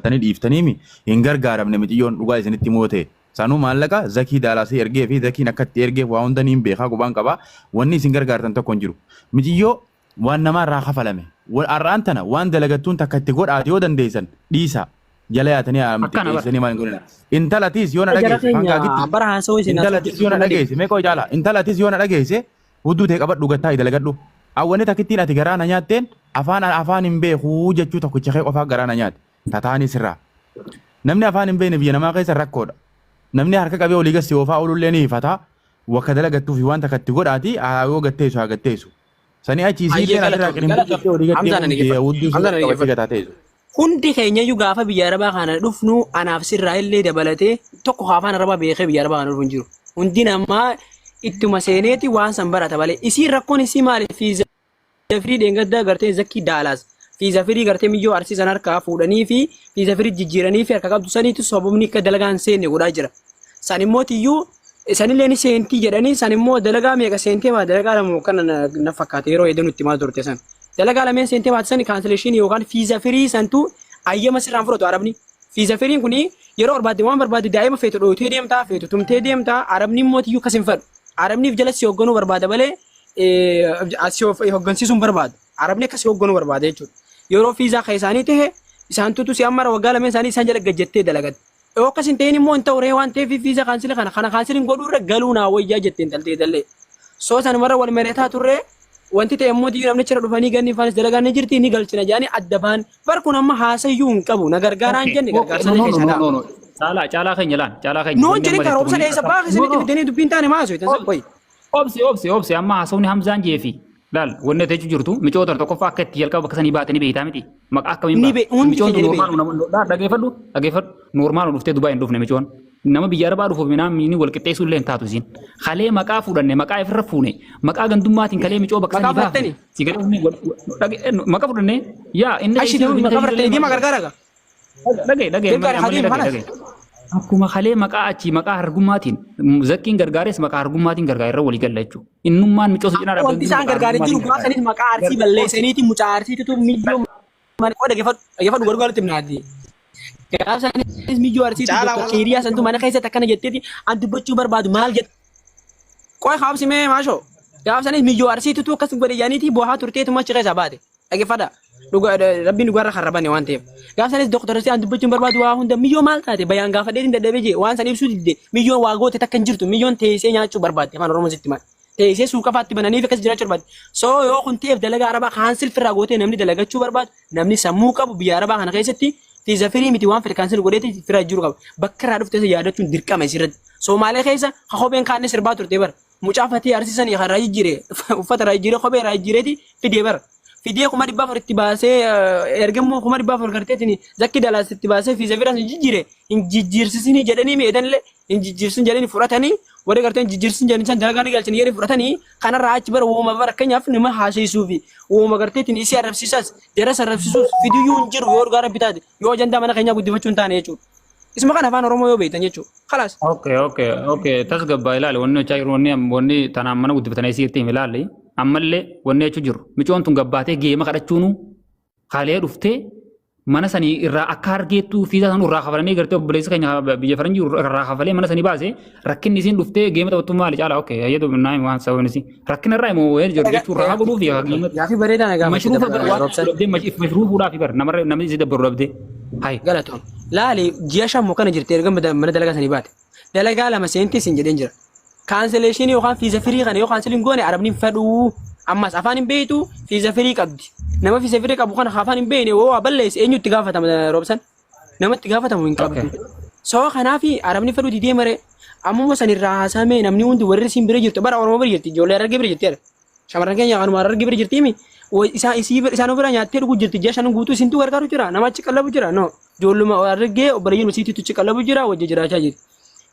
gargaartanii dhiiftaniimi hin gargaaramne miciyyoon dhugaa isinitti himoo ta'e. Sanuu maallaqa Zakii Daalaasii ergee fi Zakiin akka itti ergeef waa hunda niin beekaa qubaan qaba. Wanni isin gargaartan tokko hin jiru. Miciyyoo waan namaa irraa kafalame. Har'aan tana waan dalagattuun takka itti godhaati yoo dandeessan dhiisaa. Jala yaatanii Akkana bara. xiqqeessanii maal hin godhina. Intalatis yoo na Jara dhageesse keenya fangaagitti. bara haasawuu isin haasawuu Intalatis yoo na jirtu na dhibe. dhageesse meeqoo caala. Intalatis yoo na dhageesse hudduu tee qabadhu gattaa'i dalagadhu. Awwanni takkittiin ati garaa na nyaatteen afaan afaan hin beekuu jechuu tokkicha kee qofaa garaa na nyaate. Tataanii sirraa. Namni afaan hin beekne biyya namaa keessa rakkoodha. Namni harka qabee olii gad si oofaa oolullee ni hifata. Wakka dalagattuu fi waan takka itti godhaati haa yoo gatteessu haa gatteessu. Sanii achi Hayyee isiilleen asirraa galatoomi qirimbii galatoomi. jettee olii gad Hamzaan ani deemuun dhaggeeffadhu. hudduu Hamzaan ani qabattee dhaggeeffadhu. gataa teessu. Hundi keenyayyuu gaafa biyya Arabaa kana dhufnu anaaf sirraa illee dabalatee tokko ka afaan Arabaa beekee biyya Arabaa kana dhufu hin jiru. Hundi namaa ittuma seeneeti waan san barata malee. Isiin rakkoon isii maali? Fiiza firii dheengaddaa gartee Zakkii Daalaas fiiza firii gartee miyyoo arsii san harkaa fuudhanii fi fiiza firii jijjiiranii fi harka qabdu saniitu sababni akka dalagaan hin seenne godhaa jira. San immoo tiyyuu sanillee ni seentii jedhanii san immoo dalagaa meeqa seentee baate dalagaa lama kana na fakkaate yeroo hedduu nutti himaa turte san. Dalagaa lameen seentee baate san cancellation yookaan fiiza firii santu ayyama sirraan fudhatu arabni. Fiiza firiin kuni yeroo barbaadde waan barbaadde daa'ima feetu dhooytee deemtaa feetu tumtee deemtaa arabni immoo tiyyuu akkas hin fedhu. Arabniif jala si hoogganuu barbaada malee si hooggansiisuu hin barbaadu. Arabni akka si hoogganuu barbaada jechuudha. Yeroo fiizaa kan isaanii ta'e isaantutu si ammara waggaa lameen isaanii isaan jala gajjattee dalagatte. Yoo akkas hin ta'in immoo hin ta'u ree waan ta'eef fiizaa kaansila kana kana kaansiliin godhuu irra galuu naa wayyaa jette intaltee dallee. Soo sanumarra wal mari'ataa turre wanti ta'e immoo namni achirra dhufanii ganni faanis dalagaa ni jirti ni galchina jedhanii adda ba'an. Bar kun amma haasayyuu hin qabu na gargaaraan jenne Okay, gargaarsa no, illee no, keessaa no, dha'a. no, no. Caalaa, caalaa keenya laal, caalaa keenya. Nuun Wanni jedhin amma karaa jettu obsa kun dheessa akka baa no, keessanitti no. fidanii dubbiin taane maa haasoftan san qoyi. Obsi, obsi, obsi. Amma haasawni Hamzaan jeefi. Laal, wanni ati jechuu jirtu micoota tokkoffaa akka itti jalqaba bakka sanii baate ni beektaa miti. Maqaa akkamiin Ni baate? be hundi Micoon keenya tun ni normaal beekna. nama dhageeffadhu, dhageeffadhu. Normaal dhuftee Dubaay hin dhufne micoon. Nama biyya Arabaa dhufuuf minaan miini wal qixxeessuu illee hin taatu isiin. Kalee maqaa fudhanne, maqaa ifirra fuune, maqaa gandummaatiin kalee micoo bakka Maqaa sanii baafne. fudhattani? Si galee inni maqaa fudhanne yaa inni Ashi keessi nama inni maqaa keessa fudhattanii illee deema gargaara gaa. Dhagaye dhagaye Gargaara ammallee hadiim dhagaye halas. dhagaye. Akkuma kalee maqaa achii maqaa hargummaatiin zakkiin gargaares maqaa hargummaatiin gargaara irra walii galla jechuudha. Innummaan micoo cinaa Wanti dhaabbatanii isaan maqaa gargaaree jiru hargummaatiin gaafa gargaara. sanis maqaa arsii balleessaniiti mucaa arsiitutu miyyoo mana qoo dhaggeeffadhu dhaggeeffadhu gargaarutti himnaati. Gaafa sanis miyyoo arsiitu Caalaa Dr. wal Keeriyaa santu mana keessatti akkana jetteeti an dubbachuu barbaadu maal jette. Qoy haabsi mee maashoo. Gaafa sanis miyyoo arsiitutu akkas godhe yaaniiti bohaa turteetuma achi keessaa baate. Dhaggeeffadha. Dhugaa rabbiin dhugaarra kan rabane waan ta'eef. Gaafa sanis Dr. Arsiin an dubbachuun barbaadu waa hunda miyyoo maal taate bayaan gaafadheetiin dadhabee jee waan san ibsuu didde miyyoon waa goote takka hin jirtu miyyoon teessee nyaachuu barbaadde afaan Oromoo sitti maal. Teessee suuqa faatti bananiif akkas jiraachuu barbaadde. Soo yoo kun ta'eef dalagaa Arabaa cancel firraa gootee namni dalagachuu barbaadu namni sammuu qabu biyya Arabaa kana keessatti fiiza firii miti waan fedhe cancel godheeti fira jiru qaba. Bakka irraa dhufte isa yaadachuun dirqama isirratti. Soomaalee keessa kopheen kaanne sirbaa turte bara. Mucaa fatii arsiisanii kan irraa jijjiire uffata irraa jijjiire kophee irraa jijjiireeti fidee bara. Fidee 400,000 itti baasee erga immoo 400,000 garteetiin zakki dalaas itti baasee fiiza firaas hin jijjiire hin jijjiirsisinii jedhanii miidhanillee hin jijjiirsin jedhanii fudhatanii warri gartee hin jijjiirsin jedhanii san dalagaa ni galchan jedhanii fudhatanii kanarraa achi bara wooma bara fakkeenyaaf nama haasa'isuu fi wooma garteetiin isii arrabsiisas jaras arrabsiisuus fidiyyuu hin jiru yoo dhugaa rabbi taate yoo ajandaa mana keenyaa guddifachuu hin taane jechuudha. Isuma kana afaan Oromoo yoo beektan jechuudha. Kalaas. Okay. Tasgabbaa ilaali wanni hojjechaa jiru wanni wanni tanaan mana guddifatanii sitti himi ilaali. Ammallee wanni jechuu jiru micoon tun gabbaatee geema kadhachuunu kalee dhuftee mana sanii irraa akka argeettuu fiisaa san irraa kafalanii gartee obboleessi keenya biyya faranjii irraa kafalee mana sanii baase rakkinni isiin dhuftee geema taphattu maali caala okay hayyadu naayim waan sababni isii rakkina irraa immoo wayii jiru jechuu irraa godhuu fi geema Gaafii bareedaa na gaafatte mashruufa dabala waan roobsan. dhabdee mashruufuudhaaf bar namarra namni isii dabbaru dhabdee hayi. Galatoom. Laali ji'a shan moo kana jirti erga mana dalagaa sanii baate. Dalagaa lama seentii sin jedheen jira. Cancellation yookaan fiiza firii kana yoo cancel hin goone arabni hin fedhuu. Ammas afaan hin beektu fiiza firii qabdi. Nama fiiza firii qabu kana afaan hin beekne yoo waa balleesse eenyu itti gaafatama roobsan? Nama itti gaafatamu hin qabdu. Sababa kanaaf arabni fedhuu didee maree. Ammuma san irraa haasamee namni hundi warri siin bira jirtu bara Oromoo bira jirti ijoollee Harargee bira jirti jedha. Shamarran keenya kanuma Harargee bira jirti mi isaan isii isaan bira nyaattee dhuguu jirti ji'a shan guutuu isintu gargaaru jira nama achi qallabu jira no ijoolluma Harargee obboleeyyiin isiititu achi qallabu jira wajji jiraachaa jirti.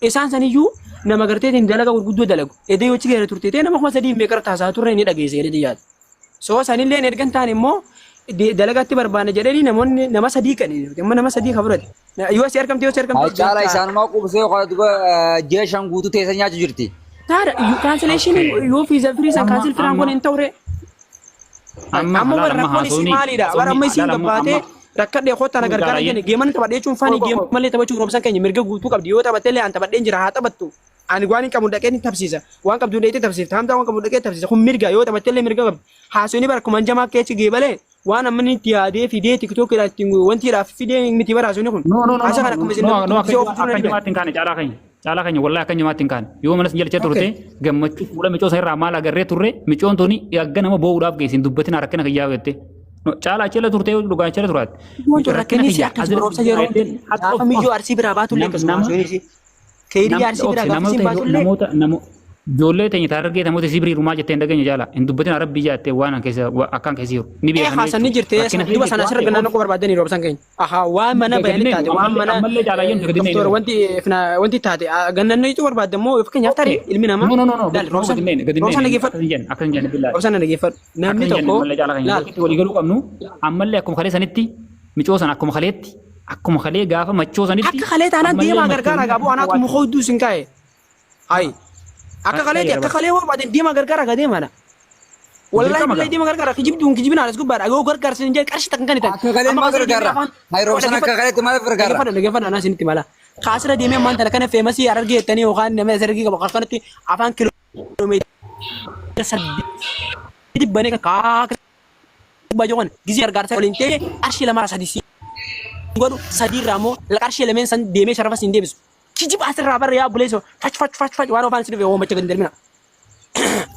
Isaan saniyyuu nama garteetiin dalaga gurguddoo dalagu. Edee yoo achi geera turte ta'e nama 3000 meeqa irra taasaa turre ni dhageesse jedhee yaada. Soo sanillee hin ergan taane immoo dalagatti barbaanna jedhanii namoonni nama sadii kan amma nama sadii kan fudhate. Yoo asii argamte yoo asii argamte. Haa caala isaanumaa qubsee ji'a shan guutuu teessa nyaachuu jirti. Taara cancellation yoo fiiza firii san cancel firaan kun hin ta'ure. Amma Amma halaal warra amma rakkoon isii haasofni maalidha? Bara amma isiin halaal amma gabbaatee amma Rakkadhee kottaa na gargaara Caalaayyee. jenne geeman taphadhee jechuun faanii Ko- ko- ko. geemallee taphachuuf roobsan keenya mirga guutuu qabdi yoo taphattellee an taphadheen jira haa taphattu. Ani waan hin qabu dhaqee ni tapsiisa. Waan qabdu dhaqee tapsiisa. Hamdaa waan qabu dhaqee tapsiisa. Kun mirga yoo taphattellee mirga qabdi. Haasofni bara akkuma jamaa keessa geebalee waan amma inni itti yaadee fidee tiktookiidhaan ittiin wantiidhaaf fidee miti bara haasofni kun. No, no, no, Haasa no, kana akkuma isin no, no, namatti akka dubbisee of dura akka dhibe. jamaatti hin kaane caalaa keenya. Caalaa keenya wallahi akka jamaatti hin kaane. Yoo manas jalcha turte gammachuu fuula micoo san irraa maal agarree turre micoon tuni akka nama boo'uudhaaf geessin dubbatin rakkina kiyyaa jette. No, caalaa achila turte dhugaa achila turaatti. Wanti rakkinni si akkasuma roobsa yeroo gaafa miyyoo arsii biraa baatullee akkasuma haasofni si. Keerii arsii biraa gaafa isin baatullee. Namoota ijoollee teenya taargee namoota si birii rumaa jettee hin dhageenye jaala hin dubbatin arabbii jaattee waan keessa akkaan keessa jiru ni Ee beekan haasan ni jirte duba sana asirra gannaan akka barbaadanii roobsan keenya. Ahaa waan mana bayanii taate waan mana Ammallee jaalayyeen gadi doktora wanti wanti taate gannaan itti barbaadde immoo fakkeenyaaf tarii ilmi namaa No, no, no, no. laal roobsan Gadi neen, gadi neen. roobsan dhageeffadhu Akkas hin jenne, akkas hin jenne billaahi. roobsan dhageeffadhu namni Akkas hin jenne, tokko ammallee caalaa keenya. laal Bakki walii galuu qabnu ammallee akkuma kalee sanitti micoo sana akkuma kaleetti akkuma kalee gaafa machoo sanitti akka kalee taanaan ammallee deemaa machoon gargaara gaabuu anaatu muka hedduu isin kaa'e. Ayi akka kaleeti akka kalee barbaadan deemaa gargaara gaa deemaadha. Wallahi Dirqama billahi gaa. deemaa gargaara kijibduun kijibinaan as gubbaadha yoo gargaarsa hin jedhe qarshii takkan kan itan. Akka kalee maal gargaara? Hay roobsan akka kaleetti maal gargaara? Dhaggeeffadha dhaggeeffadha anaa isinitti mala. Kaasira deemee ammaan tana kana feemasii argee jettanii yookaan nama asirgee qabu kanatti afaan kiiloomeetira saddeet banee kaa gubbaa jiru kana gizee gargaarsa waliin ta'e qarshii lamaa sadii si godhu sadii irraa immoo qarshii lameen san deemee sharafa siin deebisu. Kijiba asirraa barra yaa obboleessoo fac fac fac fac waan afaan si dhufe oomacha gadi darbina.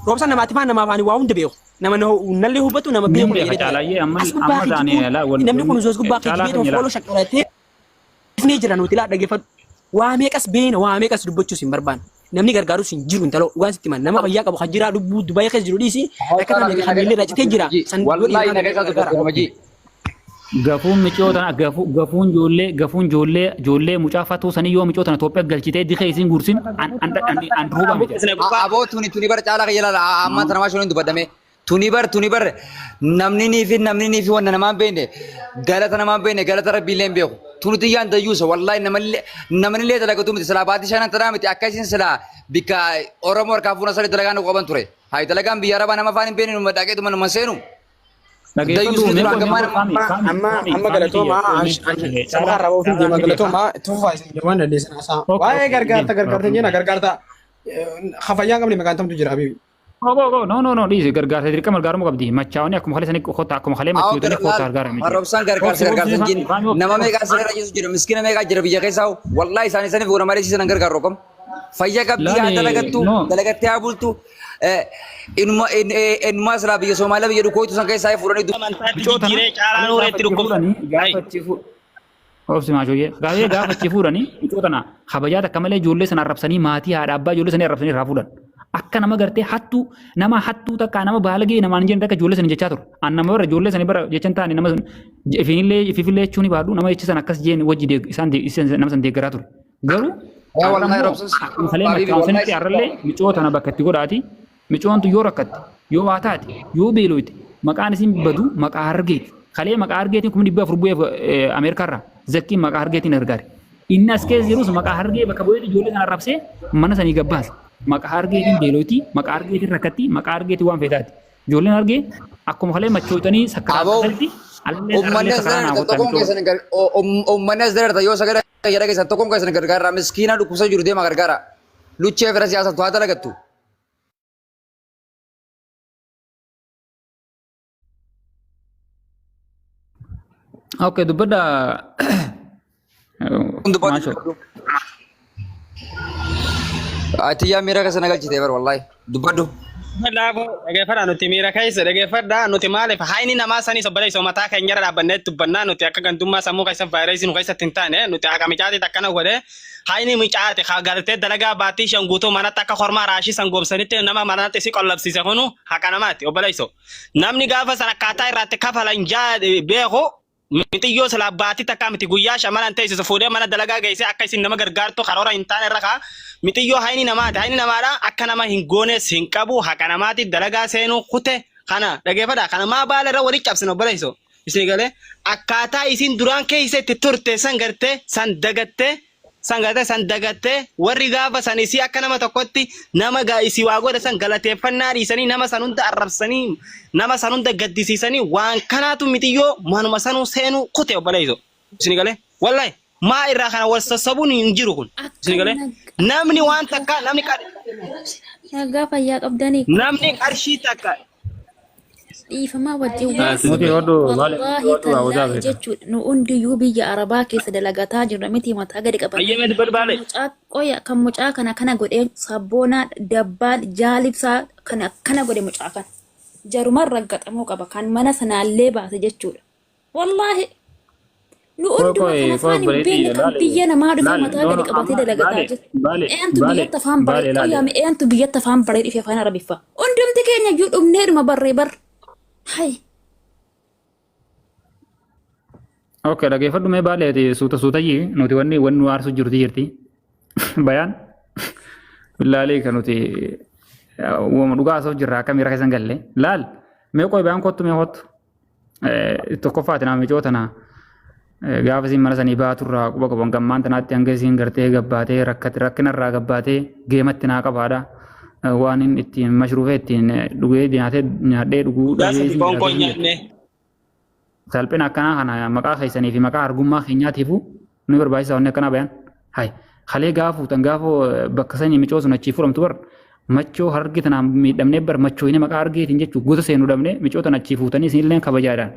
Roobsan namaatti faan namaaf ani waa hunda beeku. Nama nallee hubatu nama Ni beeku beeka caalaayyee amma As gubbaa amma taane kijibuun laa wal namni kun as gubbaa caalaa kijibee keenya fooloo laa. shaqqalatee ifnee jira nuti laa dhaggeeffadhu. Waa meeqas beena waa meeqas dubbachuus hin barbaanne. Namni gargaarus hin jiru intaloo dhugaan sitti himan nama fayyaa qabu kan jiraa lubbuu Dubaayii keessa jiru dhiisi rakkataa meeqa kan miilli irraa citee jira. San yoo Wallahi dhiiraan na keessa gargaara. dubbatu majii. Gafuun micoo tana gafuun ijoollee gafuun ijoollee ijoollee mucaa fatuu sanii yoo micoo tana Itoophiyaa galchitee dikee isiin gursin an an an an ruuba miti. Aboo tuni tuni bar caalaa kiyya laala amma tana maashoon hin dubbadame. Tuni bar tuni bar namni nii fi namni nii fi wanna namaan beekne galata namaan beekne galata rabbii illee hin beeku. Tuni tiyyaan dayyuusa wallahi namallee namanillee dalagatu miti silaa baatii shanan tanaa miti akka isin silaa bikka Oromoo harkaa fuuna sanii dalagaa nu qaban ture. Hayi dalagaan biyya Arabaa nama afaan hin beekne numa dhaqeetuma numa seenu. Dhageeffadhu Dayyuusni mee duraan qoy mee gammaa qoy faami faami Amma faami amma faami galatooma kiyya qoy mee saba caalaa har'a ofiif caalaa deema ni beeka. galatooma tufaa isin waan dandeessan haasaa. Okay Waa'ee okay gargaarta deem. gargaarta jenna gargaarta hafayyaan qabne maqaan tamtu jira habibi. Go go go no no no dhiisi gargaarsa dirqama gargaaruu qabdi machaawani akkuma kalee sanii kottaa akkuma kalee Awwa machootanii kottaa gargaara miti. Roobsaan gargaarsa Obsi obsi gargaarsa hin faami jenne faami obsi nama obsi. meeqaa asirra jiru jira miskiina meeqaa jira biyya keessaa wallahi isaanii saniif goona malee siisan gargaaru kam fayya qabdii haa Laali dalagattu no dalagattee haa bultu inuma inuma silaa biyya Soomaaliyaa biyya dhukkooytu san keessaa fuudhanii Amantaatti micoo tana jijjiiree caalaa kalee nuureetti gaafa itti dhukkubsa. fuudhanii Hai. gaafa itti fuudhanii Obsi maashooyyee. Gaafee gaafa achi fuudhanii micoo tana kabajaa takka malee ijoollee sana arrabsanii maatii haadha abbaa ijoollee sanii arrabsanii irraa fuudhan. Akka nama gartee hattuu nama hattuu takka nama baalagee namaan hin jenne takka ijoollee sanii jechaa ture. An nama bara ijoollee sanii bara jechan taane nama sun ifiinillee ifiifillee jechuu ni baadhu nama jecha sana akkas jeen wajji isaan nama san deeggaraa ture. Garuu yaa har'a wallahi immoo roobsan akkuma kalee habibi machaa'u wallahi sanitti har'allee micoo tana bakka itti godhaati. Micoon tun yoo rakkatte, yoo waa taate, yoo beeloyte maqaan isin badu maqaa Harargeeti. Kalee maqaa Harargeetiin 400,000 bu'eef Ameerikaarraa. Zakkiin maqaa Harargeetiin gargaare. Inni as keessa jirus maqaa Harargee bakka bu'eeti ijoollee sana arrabsee mana sanii gabbaase. Maqaa Harargeetiin beeloyti, maqaa Harargeetiin rakkatti, maqaa Harargeetiin waan feetaati. Ijoolleen Harargee akkuma kalee machooytanii Aboo sakkaraatti allee ummanni hararlee as sakkaraa naa dararta kottaa tokkoon micoon. keessan ummanni as dararta yoo sagalee jedha keessan tokkoon keessan gargaara miskiina dhukkubsa jiru deema gargaara luchee fira siyaasatu haa dalagattu. Okay, dubbadha. Kun dubbadhu. Maashoo. Ati yaa miira keessa na galchite bar wallahi dubbadhu. Laafoo dhageeffadhaa nuti miira keessa dhageeffadhaa nuti maaliif hayni namaa sanii sobboleessoo mataa keenyarra dhaabbannee dubbannaa nuti akka gandummaa sammuu keessa vaayirasii nu keessatti hin taane nuti akka micaatiitti akkana godhee hayni micaate haa galtee dalagaa baatii shan guutuu manatti akka kormaa raashii san goobsanitti nama manatti si qollabsiise kunu haqa namaati obboleessoo namni gaafa san akkaataa irraatti kafalan jaa beeku Mixiyyoo silaa baatii takkaa miti guyyaa shamaran teessisu fuudhee mana dalagaa geessee akka isin nama gargaartu karoora hin taane irra kaa. Mixiyyoo hayni namaati. Hayni namaadha akka nama hin goones hin qabu haqa namaati dalagaa seenuu kute kana dhageeffadha. Kana maa baala irra wali cabsina obboleesso. Isin galee akkaataa isin duraan keessa itti turte san gartee san dagattee San gartee san dagattee warri gaafa san isii akka nama tokkotti nama gaa isii waa godhe san galateeffannaa dhiisanii nama san hunda arrabsanii nama san hunda gaddisiisanii waan kanaatu mitiyyoo manuma sanuu seenuu kute obboleeyso. Isin galee wallahi maa irraa kana wal sassabuun hin jiru kun. Isin galee namni waan takka namni Nagaa fayyaa qabdanii namni qarshii takka dhiifamaa wajjin waan Nuti hodhu baale wallaahi hodhu hawwataa tallaahi beeka. jechuudha nu hundiyyuu biyya arabaa keessa dalagataa jirra miti mataa gadi qaban. Ayyee barbaade. Mucaa qoya kan mucaa kana kana godhee sabboonaa dabbaan jaalibsaa kana kana godhe mucaa kana jaruman raggaxamuu qaba kan mana sanaallee baase jechuudha. Wallaahi nu Qoy hunduma qoy kan qoy afaan hin obboleetti beekne kan laale biyya namaa dhufe laale mataa no gadi no qabatee amma dalagataa baale jira. baale Eentu baale biyyatti afaan baree baale laale qoyaame eentu biyyatti afaan baree dhufe afaan arabiffaa. Hundumti keenya iyyuu dhumneedhuma barree bar. Hay. Okay, dhageeffadhu mee baale ati suuta suutayyii nuti wanni wanni nu aarsu jirti jirti. Bayaan laalee kan nuti uumama dhugaa haasa'u jirra akka miira keessan galle. Laal mee qoy bayaan kottu mee kottu. Tokkoffaati naa micoo tana gaafa isin mana sanii baaturraa quba qaban gammaan tanaatti hanga isin gartee gabbaatee rakkate rakkinarraa gabbaatee geematti naa qabaadha. Waan inni ittiin mashruufee ittiin dhugee nyaatee nyaadhee dhuguu Guyyaa dhabee sadi isin qoonqoo jiraatee hin hin jettu. nyaanne. Salphina akkanaa kana maqaa keessanii fi maqaa argummaa keenyaatiifuu nu barbaachisa wanni akkanaa bayan. Hay kalee gaafa fuutan gaafa bakka sanii micoo sun achii furamtu bar machoo hargi tanaan miidhamnee bar machooyine maqaa argeetiin jechuu gosa seenu dhabnee micoo tan achii fuutanii isinillee kabajaadhaan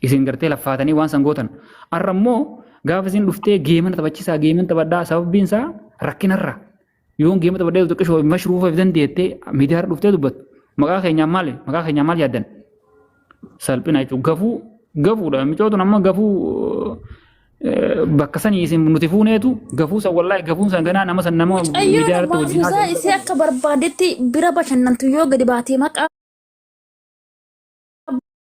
isin gartee laffaatanii waan san gootan. Har'a immoo gaafa isin dhuftee geemana taphachiisaa geeman taphadhaa sababbiin isaa rakkinarra. Yoon geema taphadhee xiqqishoo mashruufa dandeettee miidiyaarra dhuftee dubbattu maqaa keenyaan maali maqaa keenyaan maal yaaddan? Salphina jechuun gafuu gafuudha micoo tun amma gafuu bakka sanii isin nuti fuuneetu gafuu san wallaahi gafuun san ganaa nama san nama Mucayyoon miidiyaa irratti wajjin waan haasa'u. isii akka barbaadetti bira bashannantu yoo gadi baatee maqaa